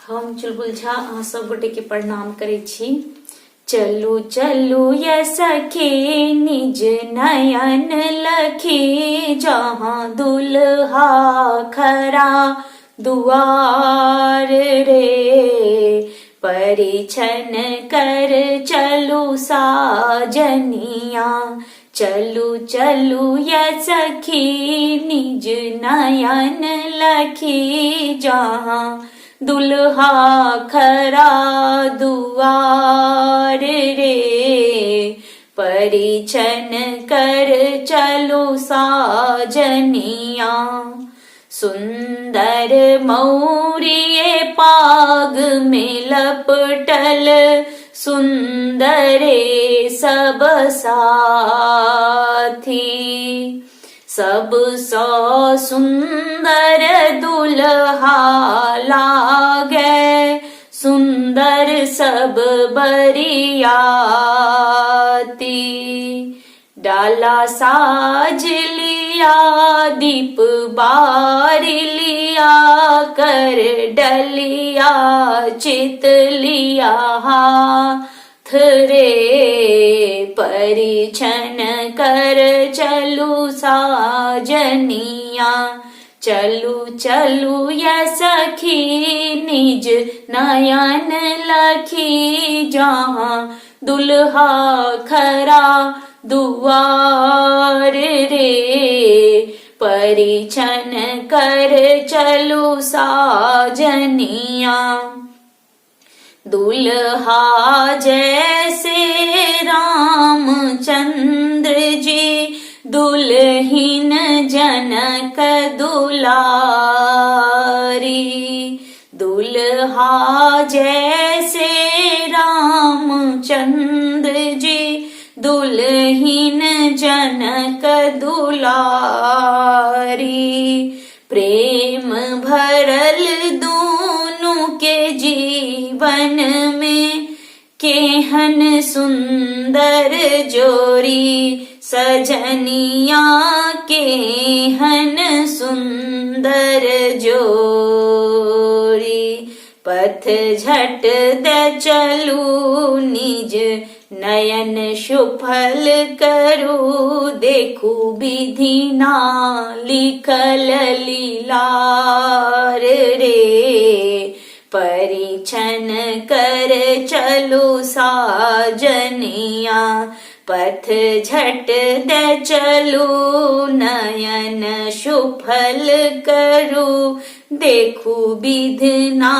हम चुलबुल झा अहाँ सब गोटे के प्रणाम करै छी। चलू चलू ये सखी निज नयन लखी, जहाँ दुल्हा खरा दुआर रे, परिछन कर चलू साजनिया। चलू चलू ये सखी निज नयन लखी, जहाँ दुल्हा खरा दुआर रे, परिछन कर चलू साजनिया। सुंदर मौरिये पाग में लपटल, सुंदरे सब साथी, सब सौ सुंदर दुल्हा लागे, सुंदर सब बरियाती। डाला साज लिया दीप बार लिया, कर डलिया चित लिया हाथ रे, परिछन कर चलू साजनिया। चलू चलू ये सखी निज नयन लखी, जहाँ दुल्हा खरा दुआर रे, परिछन कर चलू साजनिया। दुल्हा जैसे रामचंद्र जी, दुल्हिन जनक दुलारी। दुल्हा जैसे रामचंद्र जी, दुल्हिन जनक दुलारी। प्रेम भरल दूनु के जीवन में, केहन सुंदर जोड़ी सजनिया, केहन सुंदर जोड़ी। पथ झट दे चलू निज नयन सुफल करू, देखू विधि ना लिखल लीलार रे, परिछन कर चलू साजनिया। पथ झट दे चलू नयन सुफल करू, देखू विधना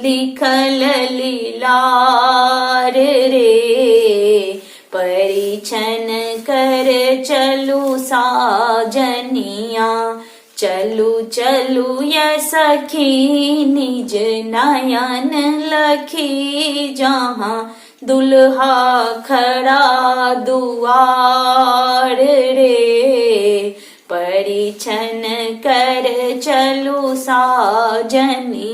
लिखल लीलार रे, परिछन कर चलू साजनिया। चलू चलू ये सखी निज नयन लखी, जहाँ दुल्हा खड़ा दुआर रे, परिछन कर चलू साजनिया।